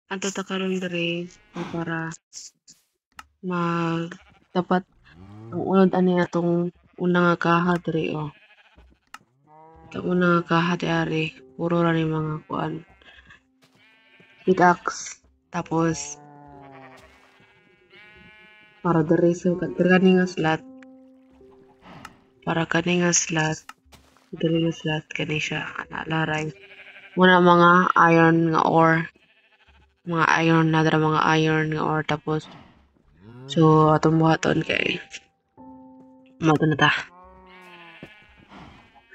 Adto ta karon diri para mag dapat ang unod ani atong una nga kaha diri oh. Atong una nga kaha di ari puro ra ni mga kuan pickaxe, tapos para diri sa kani nga slot, para kani nga slot, diri nga slot kani siya ana laray. Muna mga iron nga ore, mga iron na dara, mga iron nga ore, tapos so atong buhaton kay mato na ta.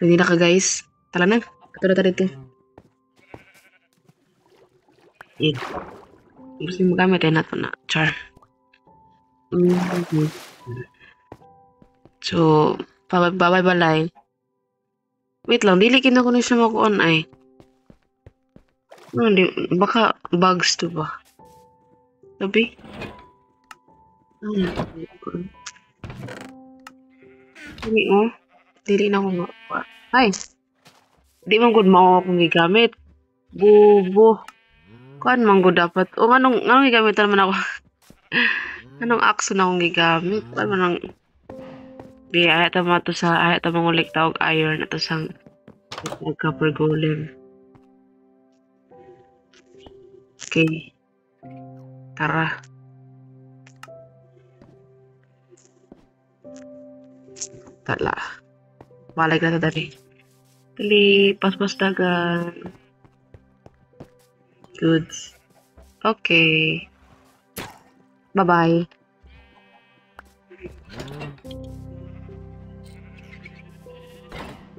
Ready na ka guys? Tara na. Ato na ta dito. Eh. Gusto mo gamit ay nato na. Char. So, babay balay. Wait lang, dili kina ko na siya makuon ay. Ano, di, baka bugs to ba? Sabi? Ano? Dili oh. Dili na ako makuha. Ay! Di man gud mao akong gigamit. Bubo. Kuan man gud dapat. O nganong gigamitan man ako? Anong axe na akong gigamit? Kuan man ang di ay ta mato sa ay ta mangulik tawag iron ato sang copper golem. Okay. Tara. Tala. Balik na ta dali. Dali, paspas dagan. Goods. Okay. Bye-bye.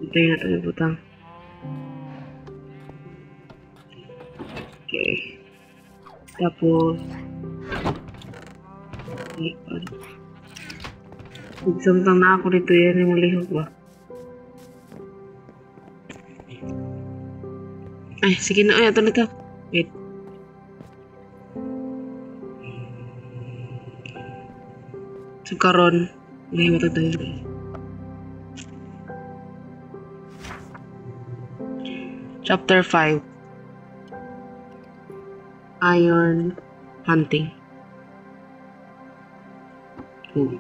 Ito yung natin butang. Okay. Tapos, nagsamtang na ako dito yan yung lihok ba? Ay, sige na. Ay, ito na ito. Wait. So, karon, may matatayo. Chapter 5. Iron Hunting. Ooh.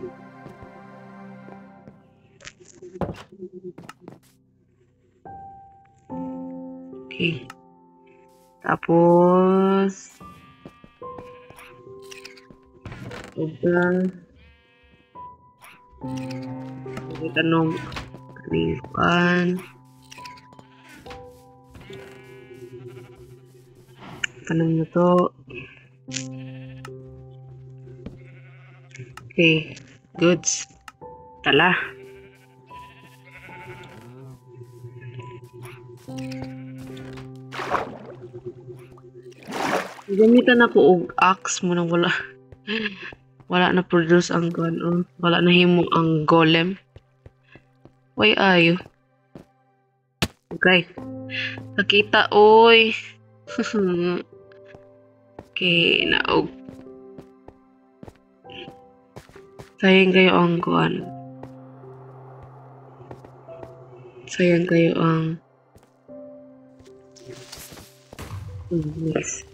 Okay. Tapos, ugang, tanong, kanipan, tanong na to. Okay, goods. Tala. Gamitan ako og axe mo nang wala. Wala na produce ang gun, oh. Wala na himo ang golem. Why ayo? Okay. Nakita oy. Okay, naog. Sayang kayo ang kuan. Sayang kayo ang nice.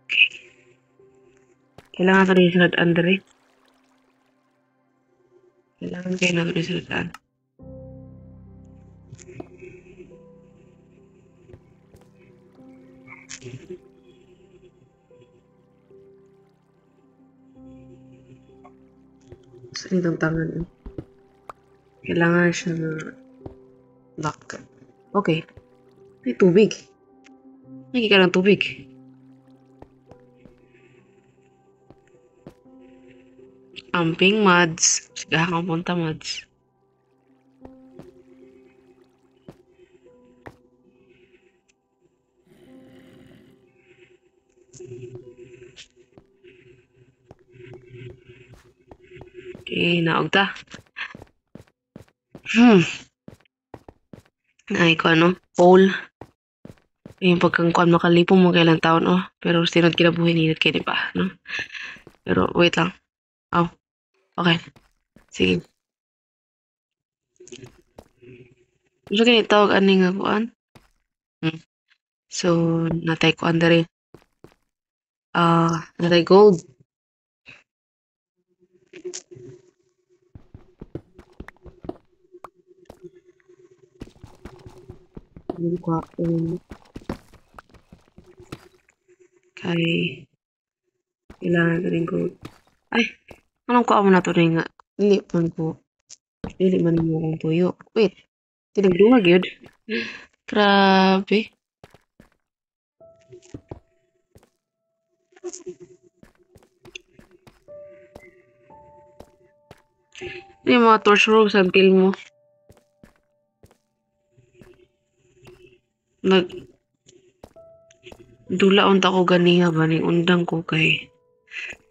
Okay. Kailangan ko rin sunod, Andre. Kailangan kayo na rin sunod. Saan itong tangan? Kailangan siya na lock. Okay. May tubig. Nakikita ng tubig. Amping Mads. Sige, akong punta Mads. Okay, naog ta. Ay, ko ano? Pole. Yung pagkangkuan makalipong mo kailang taon, oh. Pero sinod kinabuhi ninot kayo, di ba? No? Pero, wait lang. Oh. Okay. Sige. Gusto kayo tawag ani nga kuan? So, natay kuan diri. Ah, natay gold. Kay kailangan ko rin gold. Ay, anong kuha mo na to rin nga? Dili man ko. Dili man mo akong tuyo. Wait, tinagdungag yun. Grabe. Yung mga torch room sa until mo. Nag dula unta ko ganiha ba ning undang ko kay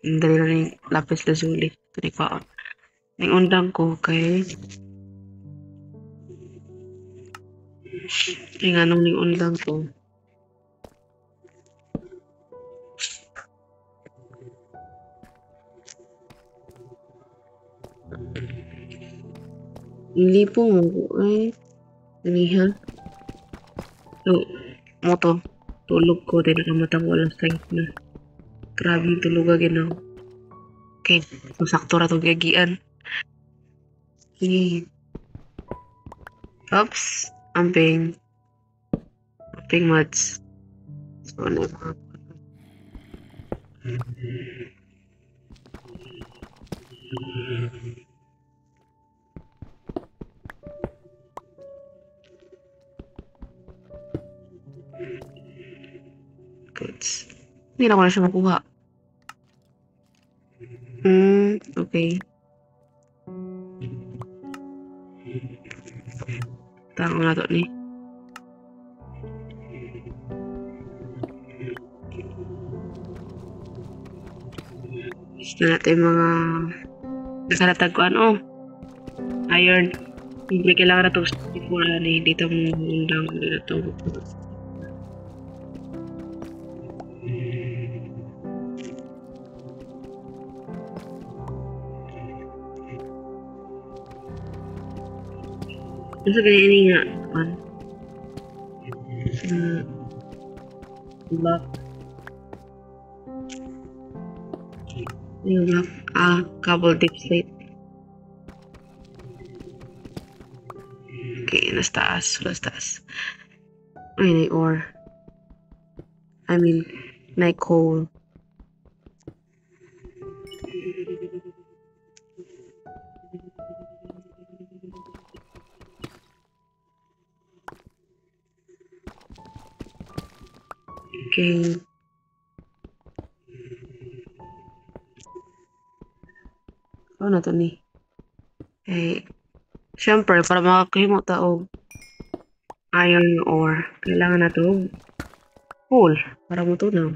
dali na ning lapis lazuli kani kwaon. Ning undang ko kay kay nganong ning undang ko. Lipong mo ko ay ganiha. So, mo to. Tulog ko din nakamatang walang strength na. Grabe yung tulog ginaw. Okay, so sakto ra tong giagian. Okay. Oops, amping. Amping mads. So, ano yung mga goods. Hindi na ko na siya makuha. Okay. Tango na to ni. Gusto natin mga nakalatagkuan. Oh, iron. Hindi kailangan na ito before ni dito mo undang na ito. Ano sa ganyan nga? Block. Yung block. Ah, cobble deep slate. Okay, nasa taas. Nasa taas. Ay, na ore. I mean, na coal. Okay. Ano na to ni? Eh, syempre, para makakahimo ta og iron ore, kailangan na to coal para motunaw.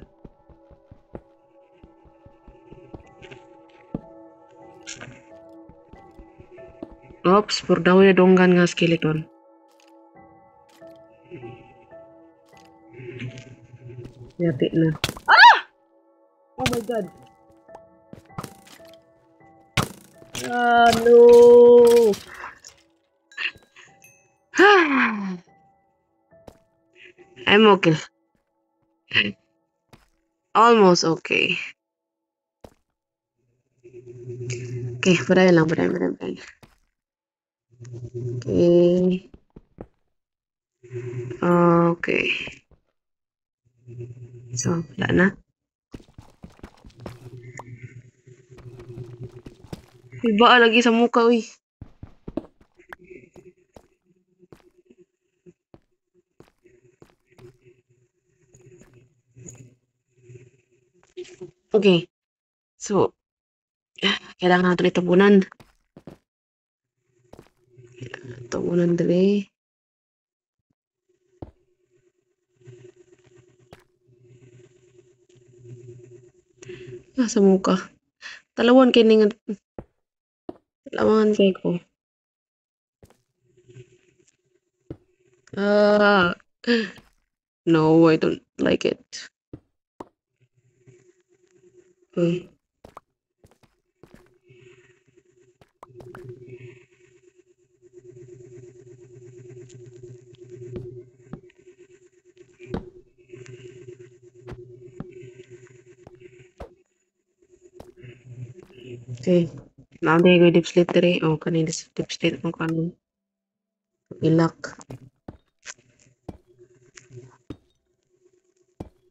Oops, pur daw yung donggan nga skeleton. Yati na. Ah! Oh my God. Ah, no. I'm okay. Almost okay. Okay, padayon lang, padayon, padayon, padayon. Okay. Okay. So, wala na. Iba lagi sa muka, uy. Okay. So, kailangan natin itabunan. Tabunan dali. Ah, sa muka. Talawan kay ning talawan kay ko. Ah. No, I don't like it. Okay. Okay. Naa diay ko'y deepslate diri. Oh, kani deepslate akong kuan. Ilak.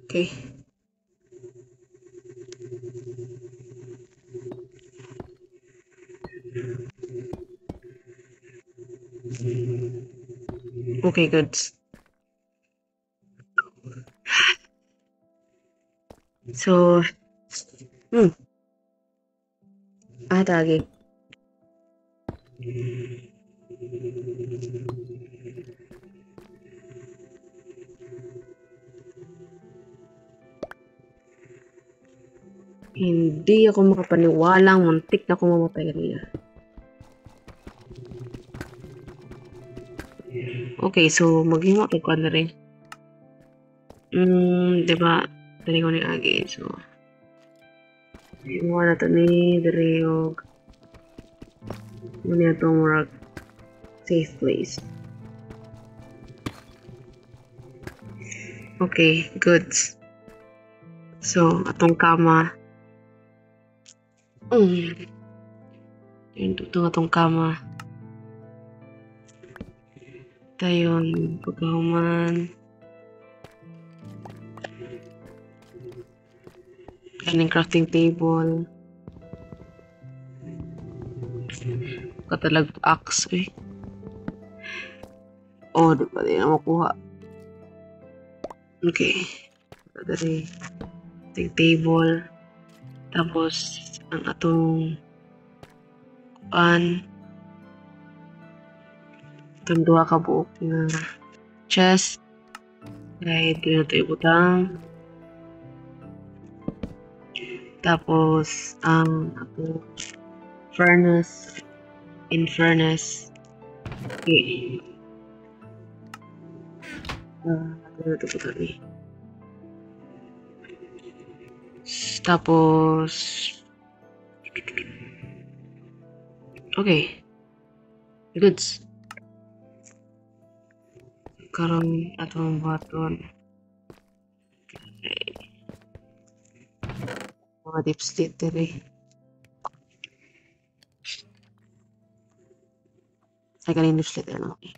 Okay. Okay, good. So, atagi. Hindi ako makapaniwalang muntik na ako mamatay kanina. Okay, so maghimo kay kuan na rin. Diba? Dali ko ni agi. So, himuha na to ni diri og muna itong murag safe place. Okay, good. So, atong kama. Yung tutong atong kama. Dayon, pagkahuman. Kaning crafting table. Katalag axe, eh. Oh, di pa din na makuha. Okay. Dari crafting table. Tapos, ang atong kuan. Itong duha ka buok nga chest. Kaya dito na ito ibutang. Tapos, ang atong furnace. In furnace. Okay. Ito na ito ibutang ni. Tapos, okay. Goods. Karon atong buhaton. Okay. Mga deepslate diri. Ay, kaning deepslate lang. Okay.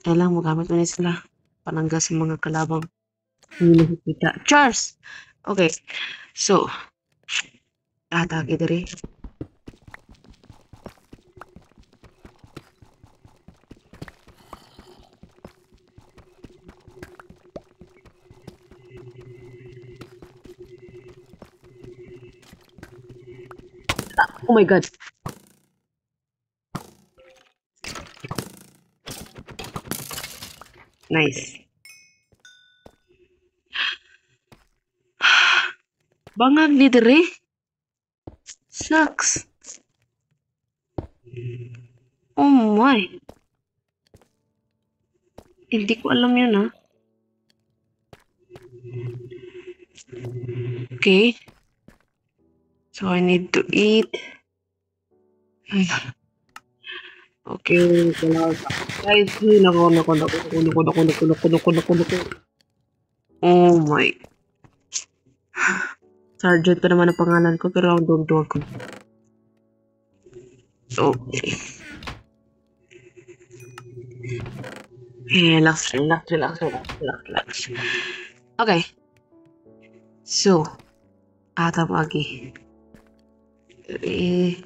Ay lang, magamit mo na sila. Panangga sa mga kalabang hindi nakikita. Cheers! Okay. So, atake diri. Oh my God. Nice. Bangag ni diri. Sucks. Oh my. Hindi ko alam yun, ha. Okay. So I need to eat. Okay, guys, nako, nako, nako, nako, nako, nako, nako, nako, nako, nako. Oh my. Sergeant pa naman ang pangalan ko, pero ang duwag-duwag ko. Okay. Relax, relax, relax, relax, relax, relax. Okay. So, atam agi. Eh.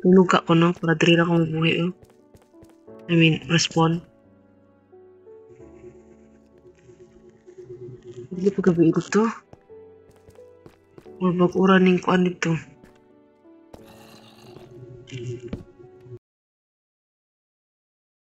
Tulog ako, no? Para diri na akong mabuhi, oh. I mean, respawn. Hindi pa gabi dito. Or bag-ura ning kuan dito.